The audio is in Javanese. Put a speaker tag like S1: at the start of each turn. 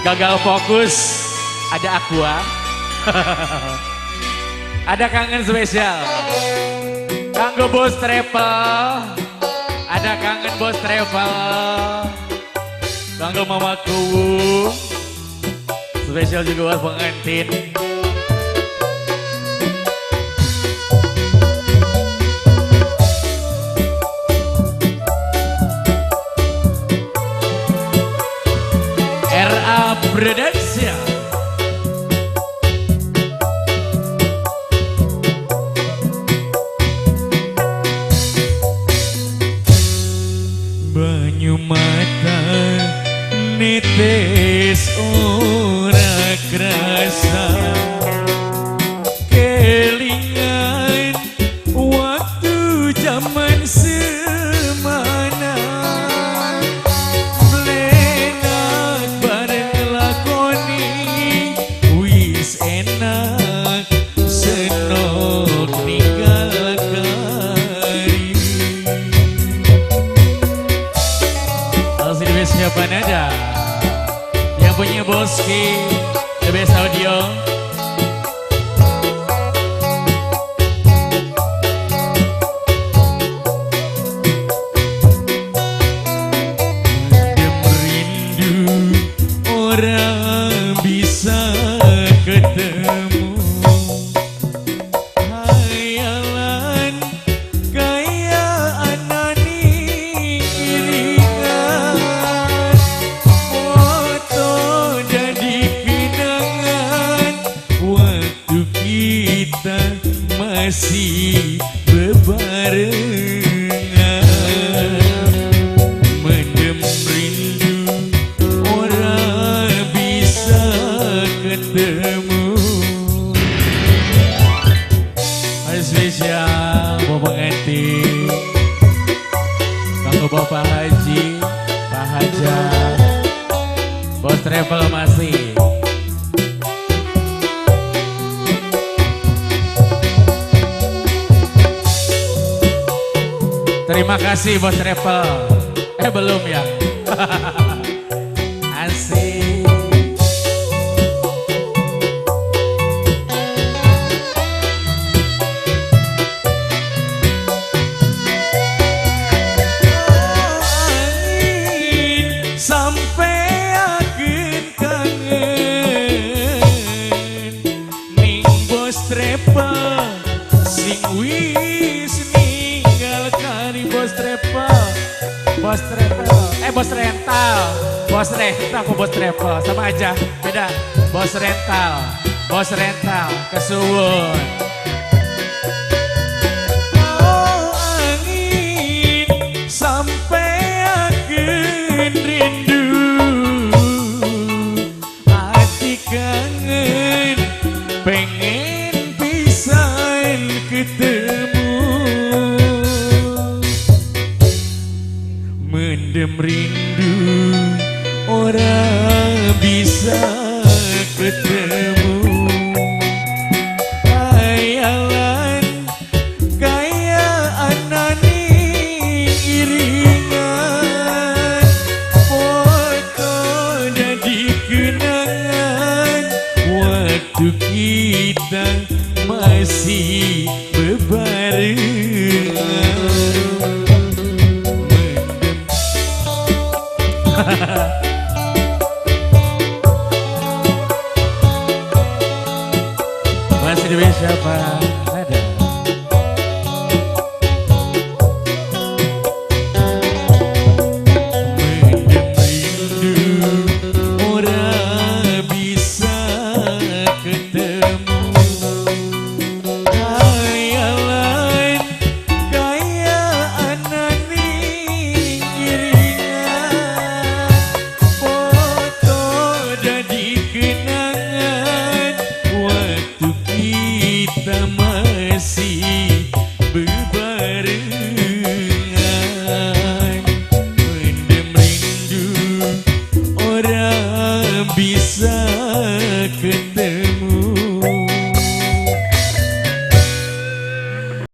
S1: Gagal fokus. Ada Aqua. Ada kangen spesial. Kanggo Bos Travel. Ada kangen Bos Travel. Kanggo Mama Kuwu. Spesial juga buat pengantin. RA Production. Banyu mata netes ora kerasa, kelingan waktu zaman semana, blenak bareng lakoni wis enak senok ninggal kari. Masih di siapa nada yang punya Boski The Best Audio. Mendem rindu orang bisa ketemu, hayalan kaya anani iringan, foto jadi kenangan waktu kita masih bebarengan. Mendem rindu orang bisa ketemu. Hai spesial bapak pengantin, kanggo Bapak Haji, Pak Hajar, Bos Travel masih. Terima kasih Bos Travel. Belum ya. Asik. Angin sampai agen kangen ning Bos Travel sing wis ninggal kari. Bos Travel, Bos Travel, Bos Rental, Bos Rental, aku Bos Travel sama aja, beda. Bos Rental, Bos Rental, kesuwun. Oh angin sampai agen rindu, hati kangen pengen pisan ketemu. Mendem rindu orang bisa ketemu, hayalan kaya anani iringan, foto jadi kenangan waktu kita masih bebarengan. Mendem Masih di siapa?